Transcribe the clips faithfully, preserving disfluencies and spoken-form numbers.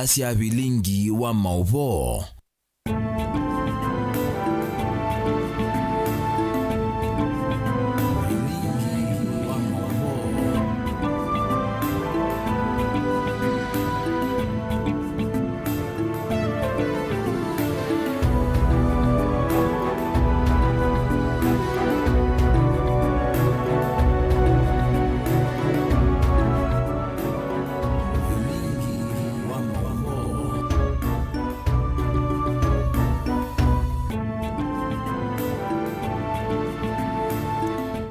sya vilingi wa maũvoo.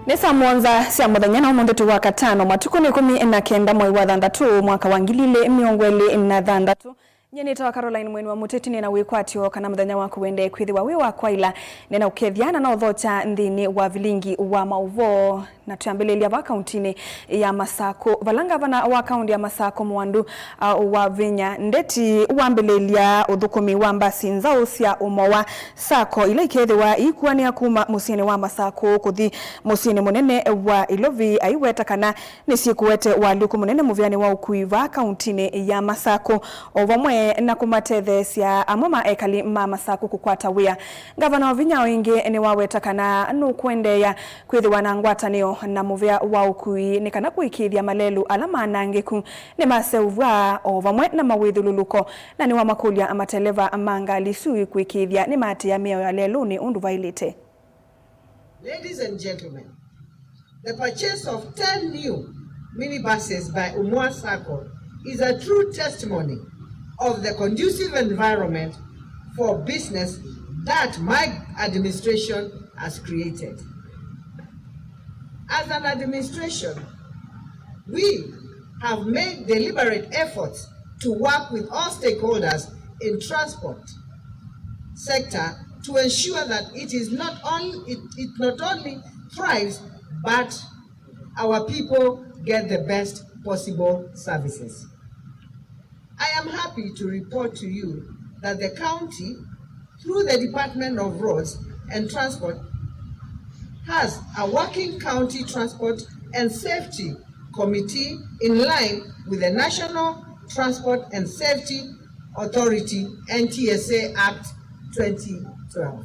Nĩ saa mũonza sya mũthenya, na ũmũnthĩ twĩ wa katano, matukũ nĩ ĩkũmi na kenda mwei wa thanthatũ, mwaka wa ngili ilĩ mĩongo ĩlĩ na thanthatũ. Nyie nĩtawa Caroline Mweni wa Mũteti, nĩ na wĩkwatyo kana mũthenya waku wendee kwĩthĩwa wĩ wa kwaĩla. Nĩ na ũkethya na na ũthokya nthĩnĩ wa vilingi wa maũvoo. Na twĩambĩlĩlya va kauntinĩ ya Masakũ, vala ngavana wa kaunti ya Masakũ, Mwandu, a, Wavinya Ndeti, wambĩlĩlya ũthũkũmi wa mbasi nzaũ sya Ũmowa Sacco, ila ikethĩwa iikuanĩa kuma mũsyĩnĩ wa Masakũ kũthi mũsyĩnĩ mũnene wa Ilovi, aiweta kana nĩsyĩkũete ũalyũku mũnene mũvĩanĩ wa ũkui vaa kauntinĩ ya Masakũ, o vamwe na kũmatetheesya amwe ma ekali ma Masakũ kũkwata wĩa. Ngavana Wavinya o ĩngĩ nĩwaweta kana nũkũendeea kwĩthĩwa na ngwatanĩo na mũvĩa wa ũkui nĩ kana kũĩkĩĩthya malelũ ala manangĩku nĩmaseũvw'a, o vamwe na mawĩthyũlũlũko, na nĩwamakũlya mateleva ma ngalĩ isu kũĩkĩĩthya nĩmaatĩĩa mĩao ya lelũnĩ ũndũ vaĩlĩte. Ladies and gentlemen, the purchase of ten new minibuses by Umoa Sacco is a true testimony of the conducive environment for business that my administration has created. As an administration, we have made deliberate efforts to work with all stakeholders in transport sector to ensure that it is not only, it, it not only thrives, but our people get the best possible services. I am happy to report to you that the county, through the Department of Roads and Transport, has a working county transport and safety committee in line with the National Transport and Safety Authority, N T S A Act twenty twelve.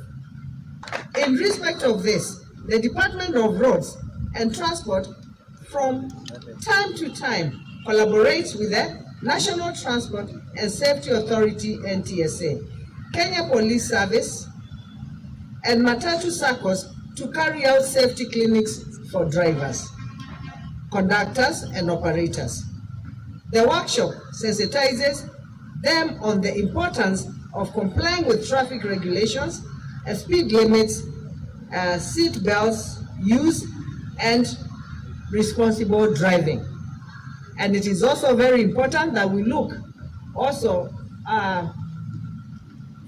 In respect of this, the Department of Roads and Transport from time to time collaborates with the National Transport and Safety Authority, N T S A, Kenya Police Service, and Matatu Saccos to carry out safety clinics for drivers, conductors, and operators. The workshop sensitizes them on the importance of complying with traffic regulations, uh, speed limits, uh, seat belts use, and responsible driving. And it is also very important that we look also, uh,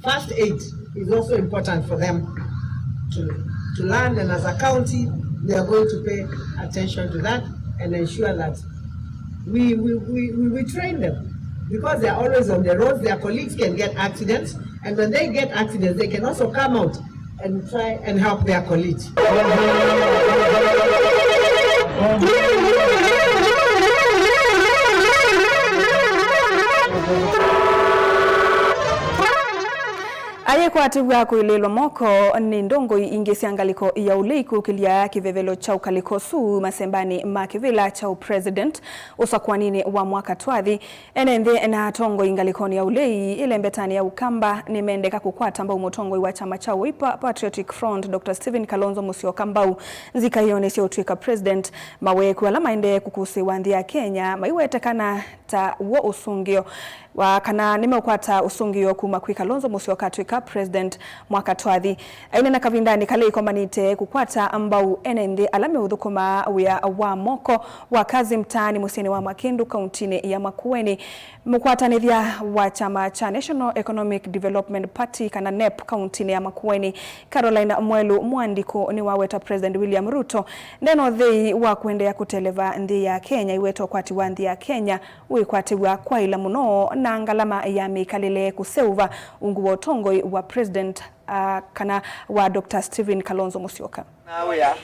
first aid is also important for them to, to learn, and as a county, we are going to pay attention to that and ensure that we, we, we, we, we train them, because they are always on the roads. Their colleagues can get accidents, and when they get accidents, they can also come out and try and help their colleagues. Ayĩkwatĩw'a kũilĩĩlwa moko nĩ ndongoi ingĩ sya ngalĩko ya ũlei kũkĩlya kĩvevelo kya ũkalĩko ũsu masembanĩ ma kĩvĩla kya ũpresident ũsakũaninĩ wa mwaka twathi. Ene nthĩ na atongoi ngalĩkonĩ ya ũlei ĩlembetanĩ ya Ũkamba nĩmendeka kũkwata mbau mũtongoi wa kyama kya Wiper Patriotic Front, Doctor Stephen Kalonzo Musyoka mbau nzikaĩonĩ sya ũtw'ĩka president. Maweku ala maendee kũkũsĩĩwa nthĩ ya Kenya maiwetekana ta w'o ũsũngĩo wa kana nĩmeũkwata ũsũngĩo kuma kwĩ Kalonzo Musyoka atw'ĩka president mwaka twathi. Aineena kavindanĩ kala ikomanĩte kũkwata mbau ene nthĩ ala meũthũkũma wĩa wa moko wa kazi mtaani mũsyĩnĩ wa Makĩndũ, kauntinĩ ya Makueni, mũkwatanĩthya wa kyama kya National Economic Development Party, kana nep, kauntinĩ ya Makueni, Caroline Mwelu Mwandikũ, nĩwaweta President William Ruto ndena ũthei wa kũendeea kũteleva nthĩ ya Kenya, aiweta ũkwati wa nthĩ ya Kenya wĩkwatĩw'a kwaĩla mũno na ngalama ya mĩkalĩle kũseũva ungu wa ũtongoi wa President, ah, kana wa Doctor Stephen Kalonzo Musyoka. Na wĩa.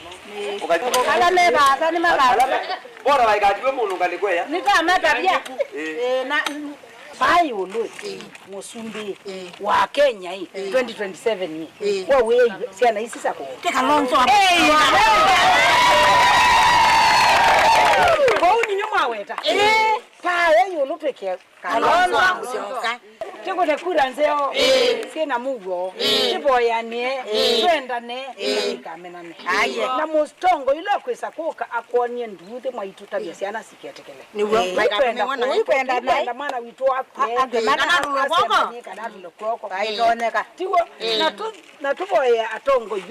Ala me vasa nĩ mavasa. Ala me-, bora vaikatiwe mũndũ ngalĩko ĩya. Nĩtamatavya. Ĩĩ. Ĩĩ, na Vai ĩũlũ ĩ, mũsumbĩ wa Kenya ĩ, twenty twenty-seven ĩ, wa wĩa syana isi sako. Ti Kalonzo wa Kũu ninyo mwaweta. Pae ĩũlũ twĩke Kalonzo wa Musyoka. Tĩkũte kura nzeo syĩ na mũuo. Tĩvoyanie, twendane, tũikamenane. Na mũtongo ila kwĩsa kũka akonie nduthi mwaitũ tavya syana siketĩkĩle. Nĩw'o. Twenda kũu, twenda mwana witũ akwe. Kana atũlwe kwoko. Kana atũlwe kwoko. Vaitonyeka. Tiw'o? Na tũ- Na tũvoye atongoi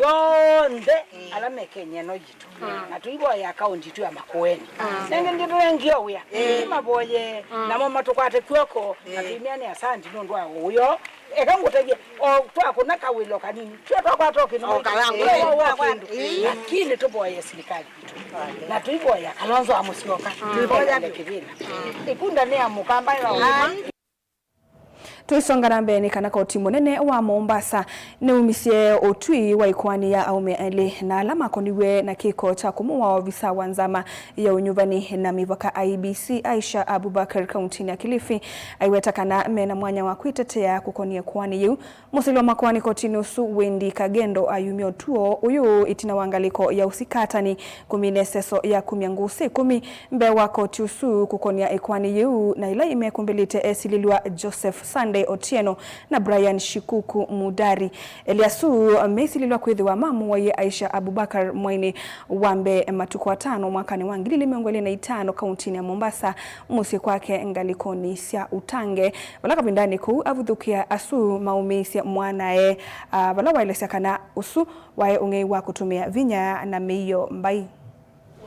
onthe ala me Kenya ĩno yitũ. Na tũivoya kaũnti itũ ya Makueni. Nenge ndĩtũengie wĩa. Tũmavoye, namo matũkwate kw'oko, na twĩmĩane asanti nũndũ wa ũyo. Eka ngũtavye, o twakũna kawĩlo kanini, tyo twakwata o kĩndũ. O kĩndũ. Lakini tũvoye sirikali itũ. Na tũivoya Kalonzo wa Musyoka. Tũivoya kĩvĩla. Ĩkunda nĩ ya mũkamba ya ũma. Tũisonga na mbee, nĩ kana koti mũnene wa Mombasa nĩumisye ũtwi wa ĩkoani ya aũme elĩ na ala makoniw'e na kĩko kya kũmũa ovisa wa nzama ya ũnyuvani na mĩvaka, I E B C, Aisha Abubakar, kauntinĩ ya Kilifi, aiweta kana mena mwanya wa kwĩtetea kũkonia ĩkoani yĩu. Mũsili wa makoani kotinĩ ũsu, Wendy Kagendo, ayumya ũtuo ũyũ ĩtina wa ngalĩko ya ũsikatani kũmina ĩseso ya kumya ngũsĩ ĩkũmi mbee wa koti ũsu kũkonia ĩkoani yĩu, na ĩla ĩmekũmbĩlĩte esilĩlw'a Joseph Sunday Otieno na Brian Shikuku Mudari. Elĩ asu mesilĩlw'a kwĩthĩwa mamũaie Aisha Abubakar mwainĩ wa mbee matukũ atano mwakanĩ wa ngili ilĩ mĩongo ĩlĩ na itano kauntinĩ ya Mombasa, mũsyĩ kwake ngalĩkonĩ sya Utange, vala kavindanĩ kũu avuthũkĩa asu maũmĩĩsye mwanae, a, vala waelesya kana ũsu waĩ ũng'ei wa kũtũmĩa vinya na mĩio mbai.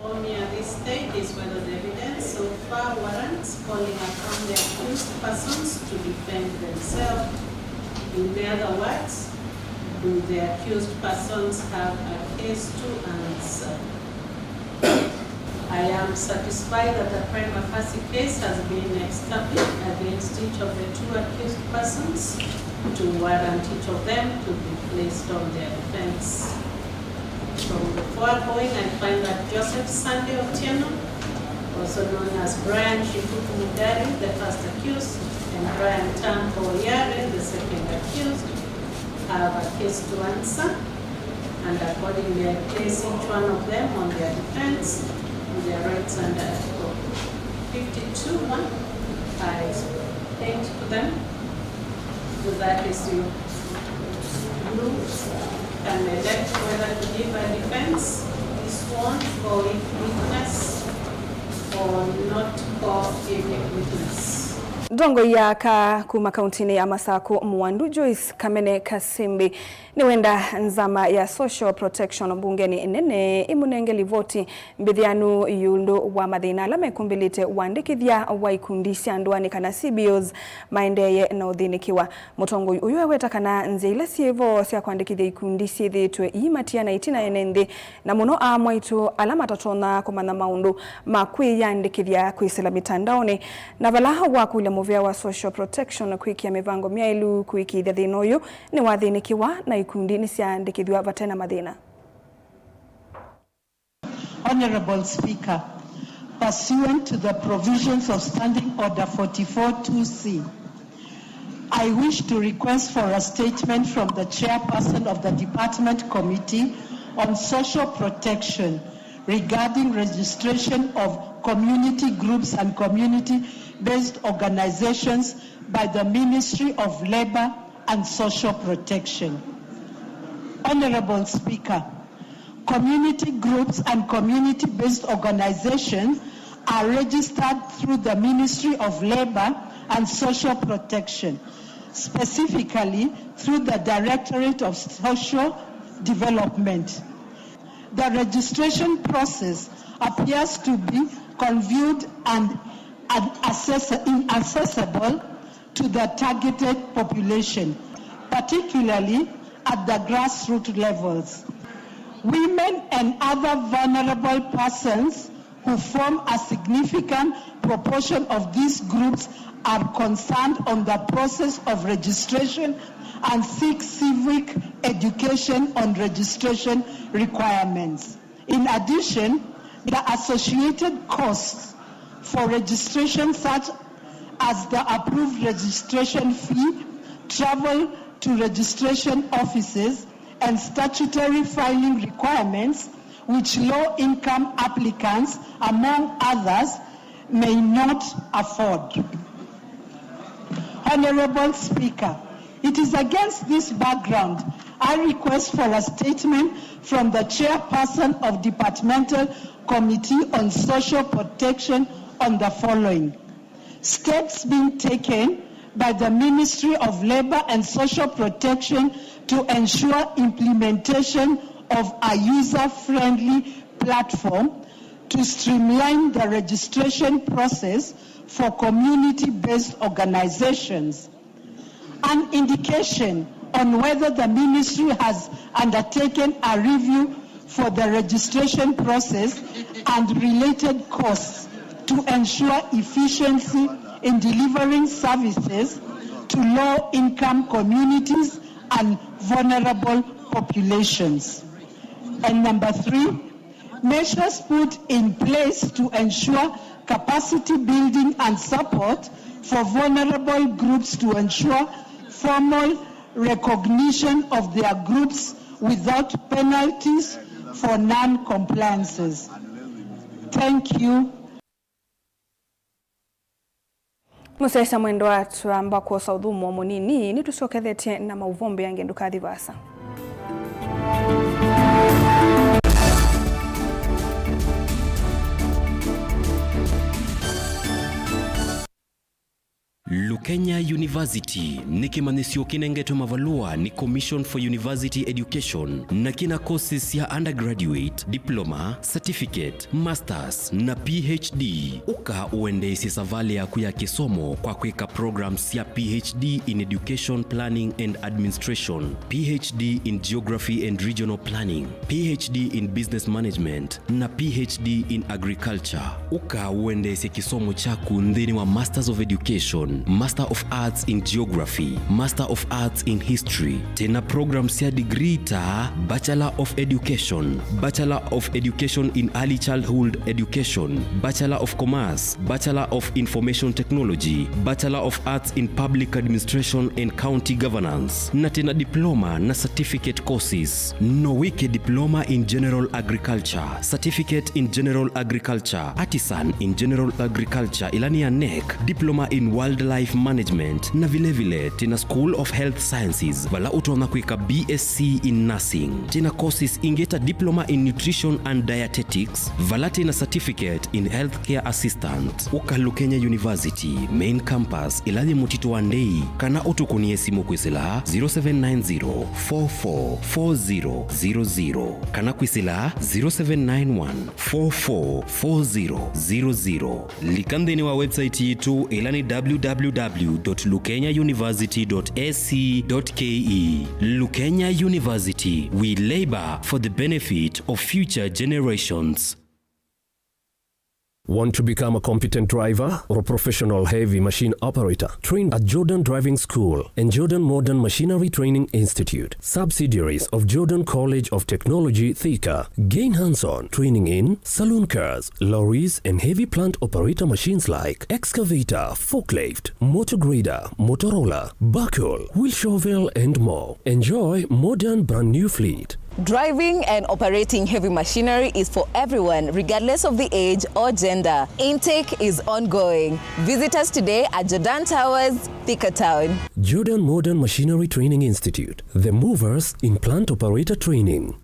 For me at this stage is whether the evidence so far warrants calling upon the accused persons to defend themselves. In other words, do the accused persons have a case to answer? I am satisfied that a prima facie case has been established against each of the two accused persons to warrant each of them to be placed on their defense. From the foregoing, I find that Joseph Sunday Otieno, also known as Brian Shikuku Mudari, the first accused, and Brian Tanko Oyare, the second accused, have a case to answer, and accordingly, I place each one of them on their defense and their rights under Article fifty-two one. I explained to them that is you. You can elect whether to give a defense, be sworn, or if witness, or not call any witness. Ndongoi ya aka kuma kauntinĩ ya Masakũ, Mwandu Joyce Kamene Kasimbi, nĩwenda nzama ya Social Protection mbungenĩ nene ĩmũnenge livoti mbĩthĩanu ĩũlũ wa mathĩna ala mekũmbĩlĩte ũandĩkĩthya wa ikundi sya ndũanĩ kana C B Os maendeeye na ũthĩnĩkĩwa. Mũtongoi ũyũ eweta kana nzĩa ila syĩ vo sya kwandĩkĩthya ikundi syĩthĩĩtwe iimatia na itina ene nthĩ, na mũno aamwaitũ ala matatonya kũmanya maũndũ ma kwĩyandĩkĩthya kwĩsĩla mĩtandaonĩ, na vala wakũlya mũvea wa Social Protection kwĩkĩa mĩvango myaĩlu kũĩkĩĩthya thĩna ũyũ nĩwathĩnĩkĩwa na ikundi nĩsyaandĩkĩthw'a vate na mathĩna. Honorable Speaker, pursuant to the provisions of Standing Order forty-four two C, I wish to request for a statement from the chairperson of the Department Committee on Social Protection regarding registration of community groups and community-based organizations by the Ministry of Labor and Social Protection. Honorable Speaker, community groups and community-based organizations are registered through the Ministry of Labor and Social Protection, specifically through the Directorate of Social Development. The registration process appears to be convoluted and, and access-, inaccessible to the targeted population, particularly at the grassroots levels. Women and other vulnerable persons who form a significant proportion of these groups are concerned on the process of registration and seek civic education on registration requirements. In addition, the associated costs for registration, such as the approved registration fee, travel to registration offices, and statutory filing requirements which low-income applicants, among others, may not afford. Honorable Speaker, it is against this background I request for a statement from the chairperson of Departmental Committee on Social Protection on the following. Steps being taken by the Ministry of Labour and Social Protection to ensure implementation of a user-friendly platform to streamline the registration process for community-based organizations. An indication on whether the ministry has undertaken a review for the registration process and related costs to ensure efficiency in delivering services to low-income communities and vulnerable populations. And number three, measures put in place to ensure capacity building and support for vulnerable groups to ensure formal recognition of their groups without penalties for non-compliances. Thank you. Mũsyaĩĩsya mwendwa, twamba kwosa ũthũmũo mũnini, nĩtũsyokethetye na maũvoo mbeange, ndũkathi vaasa. Lukenya University nĩ kĩmanyĩsyo kĩnengetwe mavalũa nĩ Commission for University Education na kĩna courses sya undergraduate, diploma, certificate, masters na P H D. Ũka ũendeesye savalĩ yaku ya kĩsomo kwa kwĩka programs sya P H D in Education Planning and Administration, P H D in Geography and Regional Planning, P H D in Business Management, na P H D in Agriculture. Ũka ũendeesye kĩsomo kyaku nthĩnĩ wa Masters of Education, Master of Arts in Geography, Master of Arts in History. Twĩna programs sya degree ta Bachelor of Education, Bachelor of Education in Early Childhood Education, Bachelor of Commerce, Bachelor of Information Technology, Bachelor of Arts in Public Administration and County Governance, na twĩna diploma na certificate courses. No wĩke diploma in general agriculture, certificate in general agriculture, artisan in general agriculture, ĩla nĩ ya nec, diploma in wildlife management, na vilevile twĩna School of Health Sciences, vala ũtonya kwĩka B S C in nursing. Twĩna courses ingĩ ta diploma in nutrition and dietetics, vala twĩna certificate in healthcare assistant. Ũka Lukenya University, main campus, ĩla yĩ mũtitũ wa Ndei, kana ũtũkũnĩe simũ kwĩsĩla zero seven nine zero, four four, four zero zero zero, kana kwĩsĩla zero seven nine one, four four, four zero zero zero. Lika nthĩnĩ wa website yitũ, ĩla nĩ w w w dot lukenya university dot a c dot k e. Lukenya University, we labor for the benefit of future generations. Want to become a competent driver or a professional heavy machine operator? Trained at Jordan Driving School and Jordan Modern Machinery Training Institute, subsidiaries of Jordan College of Technology, Thika. Gain hands-on training in saloon cars, lorries, and heavy plant operator machines like excavator, forklift, motor grader, motor roller, backhoe, wheel shovel, and more. Enjoy modern brand new fleet. Driving and operating heavy machinery is for everyone, regardless of the age or gender. Intake is ongoing. Visit us today at Jordan Towers, Thika Town. Jordan Modern Machinery Training Institute, the movers in plant operator training.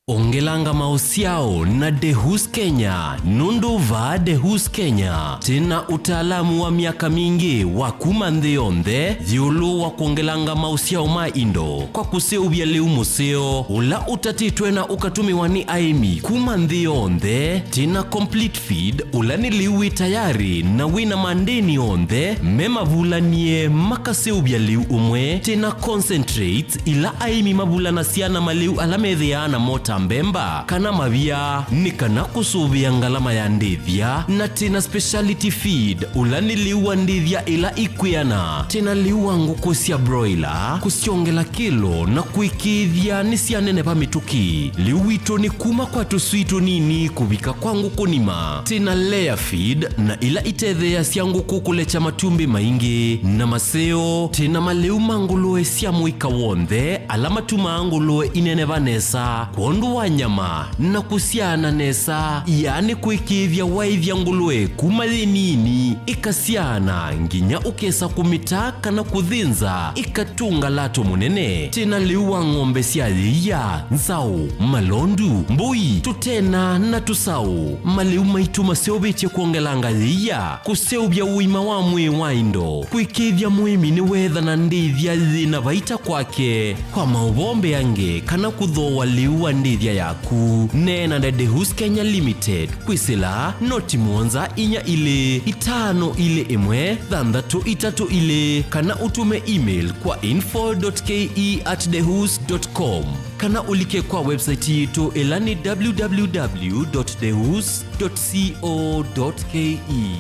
Ongelanga maũsyao na Dehus Kenya, nũndũ vaa Dehus Kenya twĩna ũtaalamu wa myaka mingĩ wa kuma nthĩ yonthe ĩũlũ wa kwongelanga maũsyao ma indo kwa kũseũvya lĩu mũseo ũla ũtatĩtwe na ũkatũmĩwa nĩ aĩmi kuma nthĩ yonthe. Twĩna complete feed, ũla nĩ lĩu wĩ tayarĩ na wĩna mandĩni onthe me mavulanie makaseũvya lĩu ũmwe. Twĩna concentrates, ila aĩmi mavulanasya na malĩu ala methĩaa namo ta mbemba, kana mavia, nĩ kana kũsũvĩa ngalama ya ndĩthya, na twĩ na speciality feed, ũla nĩ lĩu wa ndĩthya ĩla ikwĩana. Twĩ na lĩu wa ngũkũ sya broiler, kũsyongela kĩlo na kũĩkĩĩthya nĩsyaneneva mĩtũkĩ. Lĩu witũ nĩ kuma kwa tũswii tũnini kũvika kwa ngũkũ nima. Twĩ na layer feed na ila itetheeasya ngũkũ kũlekya matumbĩ maingĩ na maseo. Twĩ na malĩu ma ngũlũe sya mũika w'onthe ala matumaa ngũlũe ineneva nesa kwondũ wa nyama na kũsyaana nesa, yaani kũĩkĩĩthya waĩthya ngũlũe kuma yĩ nini ĩkasyaana nginya ũkesa kũmĩta kana kũthĩnza ĩkatũnga lato mũnene. Twĩ na lĩu wa ng'ombe sya yĩia, nzaũ, malondu, mbũi, tũtena na tũsaũ. Malĩu maitũ maseũvĩtye kwongelanga yĩia, kũseũvya ũima wa mwĩĩ wa indo, kũĩkĩĩthya mũĩmi nĩweethana ndĩthya yĩ na vaita kwake. Kwa maũvoo mbeange kana kũthooa lĩu wa ndĩthya yaku, neena na Dehus Kenya Limited. Kwĩsĩla noti mũonza inya ilĩ itano ilĩ ĩmwe thanthatũ itatũ ilĩ kana ũtũme email kwa info dot K E at dehus dot com kana ũlike kwa website yitũ ĩla nĩ W W W dot dehus dot co dot K E.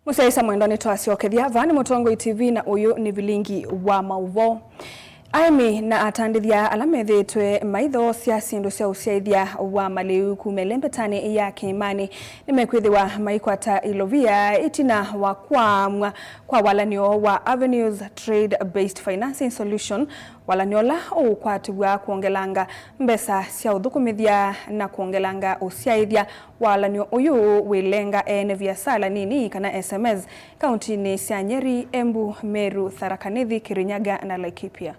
Mũsyaĩĩsya mwendwa, nĩtwasyokethya. Vaa nĩ Mũtongoi T V na ũyũ nĩ vilingi wa maũvoo. Aĩmi na atandĩthya ala methĩĩtwe maithoosya syĩndũ sya ũsyaĩthya wa malĩu kuma ĩlembetanĩ ya kĩĩmanĩ nĩmekwĩthĩwa maikwata ilovia ĩtina wa kwaamw'a kwa walany'o wa Avenues Trade Based Financing Solution, walany'o ũla ũũkwatĩw'a kwongelanga mbesa sya ũthũkũmĩthya na kwongelanga ũsyaĩthya. Walany'o ũyũ wĩlenga ene viasala nini kana S M Es kauntinĩ sya Nyeri, Embu, Meru, Tharaka Nithi, Kirinyaga na Laikipia.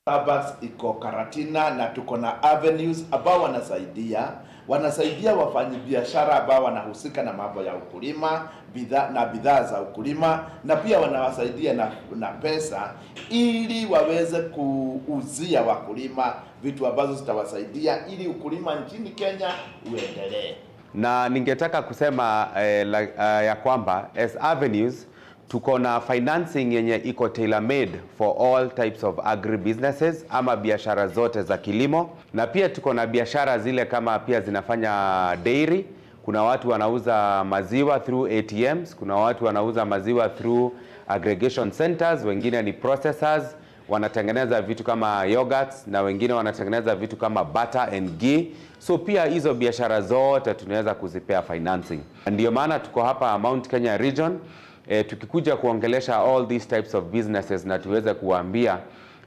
Starbucks iko Karatina na tuko na Avenues ambao wanasaidia, wanasaidia wafanyabiashara ambao wanahusika na mambo ya ukulima, bidhaa na bidhaa za ukulima, na pia wanawasaidia na, na pesa ili waweze kuuzia wakulima vitu ambazo zitawasaidia ili ukulima nchini Kenya uendelee. Na ningetaka kusema, eh, la, eh, ya kwamba as Avenues tuko na financing yenye iko tailor made for all types of agribusinesses ama biashara zote za kilimo, na pia tuko na biashara zile kama pia zinafanya dairy. Kuna watu wanauza maziwa through A T Ms, kuna watu wanauza maziwa through aggregation centers, wengine ni processors, wanatengeneza vitu kama yogurts, na wengine wanatengeneza vitu kama butter and ghee. So pia hizo biashara zote tunaweza kuzipea financing. Ndio maana tuko hapa Mount Kenya region, eh, tukikuja kuongelesha all these types of businesses na tuweze kuwaambia,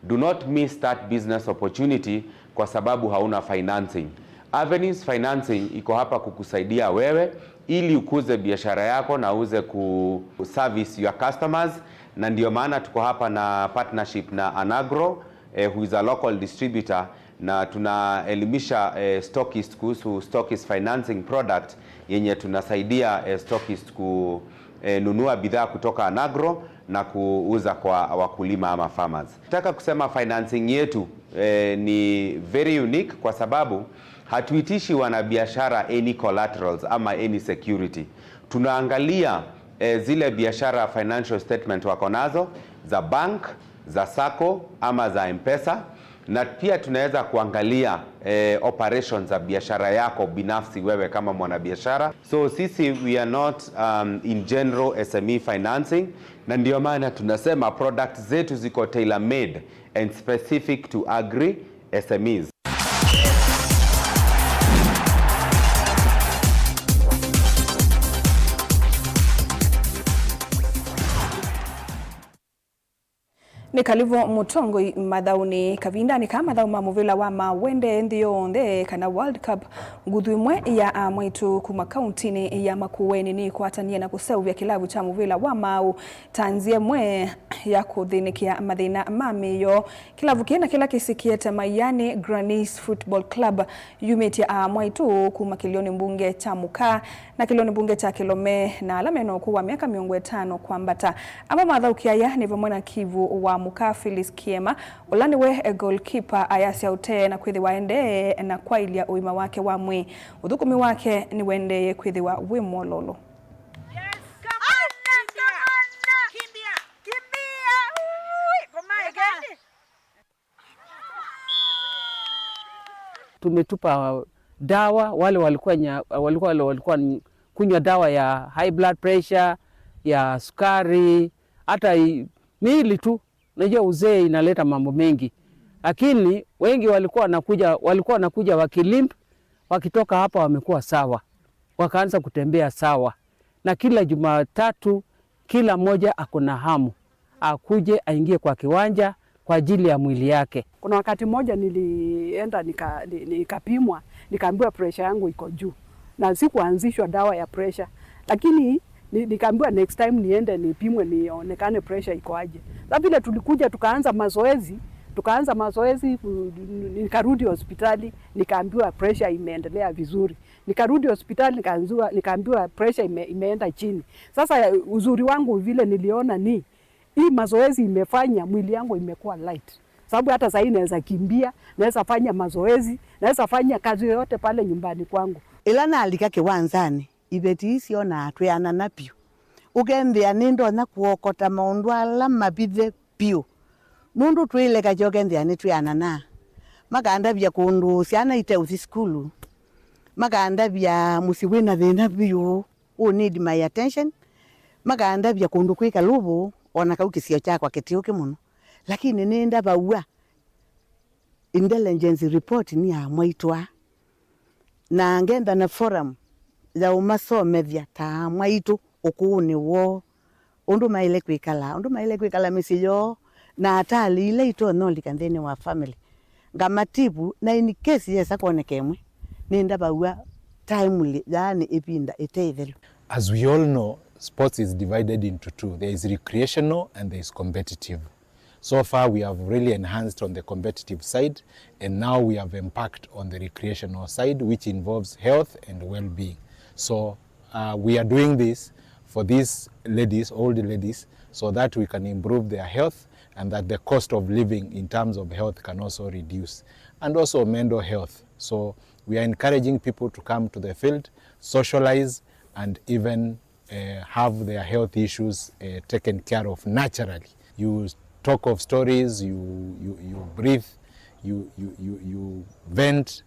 do not miss that business opportunity kwa sababu hauna financing. Avenues Financing iko hapa kukusaidia wewe ili ukuze biashara yako na uweze ku service your customers, na ndio maana tuko hapa na partnership na Anagro, eh, who is a local distributor, na tunaelimisha, eh, stockist kuhusu stockist financing product yenye tunasaidia, eh, stockist ku, eh, nunua bidhaa kutoka Anagro na kuuza kwa wakulima ama farmers. Nataka kusema financing yetu, eh, ni very unique kwa sababu hatuitishi wanabiashara any collaterals ama any security. Tunaangalia, eh, zile biashara financial statement wako nazo za bank, za sacco ama za M-Pesa, na pia tunaweza kuangalia, eh, operations za biashara yako binafsi wewe kama mwanabiashara. So sisi, we are not, um, in general S M E financing, na ndio maana tunasema products zetu ziko tailor made and specific to agri S M Es. Nĩ kalivu mũtongoi mathaũnĩ. Kavindanĩ kaa mathaũ ma mũvĩla wa maũ wendee nthĩ yonthe, kana World Cup, nguthu ĩmwe ya amwaitũ kuma kauntinĩ ya Makueni nĩkwatanie na kũseũvya kĩlavu kya mũvĩla wa maũ ta nzĩa ĩmwe ya kũthĩnĩkĩa mathĩna ma mĩyo. Kĩlavu kĩna kĩla kĩsikĩĩte Mayani Grannies Football Club yumĩtye amwaitũ kuma kĩlĩonĩ mbunge kya Mũka na kĩlĩonĩ mbunge kya Kĩlome, na ala mena ũkũũ wa myaka mĩongo ĩtano kwambata. Amwe mathaũki aya nĩ vamwe na kivu wa Mũka Phyllis Kiema, ũla nĩwe goalkeeper, ayasya ũtee na kwĩthĩwa endee na kwaĩlya ũima wake wa mwĩĩ. Ũthũkũmi wake nĩwendeeye kwĩthĩwa wĩ mwololo. Tumetupa dawa wale walikuwa nya, walikuwa, wale walikuwa ni- kunywa dawa ya high blood pressure, ya sukari, hata i- miili tu. Unajua uzee inaleta mambo mengi, lakini wengi walikuwa wanakuja, walikuwa wanakuja wakilimp, wakitoka hapa wamekuwa sawa, wakaanza kutembea sawa, na kila Jumatatu kila mmoja ako na hamu akuje aingie kwa kiwanja kwa ajili ya mwili yake. Kuna wakati mmoja nilienda nika, ni- nikapimwa, nikaambiwa pressure yangu iko juu, na sikuanzishwa dawa ya pressure, lakini ni- nikaambiwa next time niende nipimwe nionekane pressure iko aje. Sasa vile tulikuja tukaanza mazoezi, tukaanza mazoezi, ku- nikarudi hospitali, nikaambiwa pressure imeendelea vizuri. Nikarudi hospitali nikaanzua- nikaambiwa pressure ime- imeenda chini. Sasa uzuri wangu vile niliona ni hii mazoezi imefanya mwili yangu imekuwa light, sababu hata sahii naweza kimbia, naweza fanya mazoezi, naweza fanya kazi yoyote pale nyumbani kwangu. Ĩla nalika kĩwanzanĩ, iveti ii syonaa twĩanana vyũ. Ũkethĩa nĩndonya kũokota maũndũ ala mavithe vyũ. Nũndũ twĩleka kyokethĩa nĩtwĩananaa. Makandavya kũndũ syana iteũthi sukulu. Makandavya mũsyĩ wĩna thĩna vyũ, ũ need my attention. Makandavya kũndũ kwĩ kalũvũ, o na kau kĩsio kyakwa kĩtiũkĩ mũno. Lakini nĩndavaw'a intelligence report nĩ ya mwaitũ aa. Na ngenda na forum ya ũmasomethya ta mwaitũ ũkũũnĩ woo, ũndũ maĩle kwĩkala, ũndũ maĩle kwĩkala mĩsyĩ yoo, na atali ila itonya ũlika nthĩnĩ wa family. Ngamativu, na in case yesa kwoneka ĩmwe, nĩndavaw'a timely, yaani ĩvinda ĩte ĩthelu. As we all know, sports is divided into two. There is recreational and there is competitive. So far, we have really enhanced on the competitive side, and now we have embarked on the recreational side, which involves health and well-being. So, uh, we are doing this for these ladies, old ladies, so that we can improve their health and that the cost of living in terms of health can also reduce, and also mental health. So, we are encouraging people to come to the field, socialize, and even uh, have their health issues uh, taken care of naturally. You talk of stories, you, you, you breathe, you, you, you, you vent,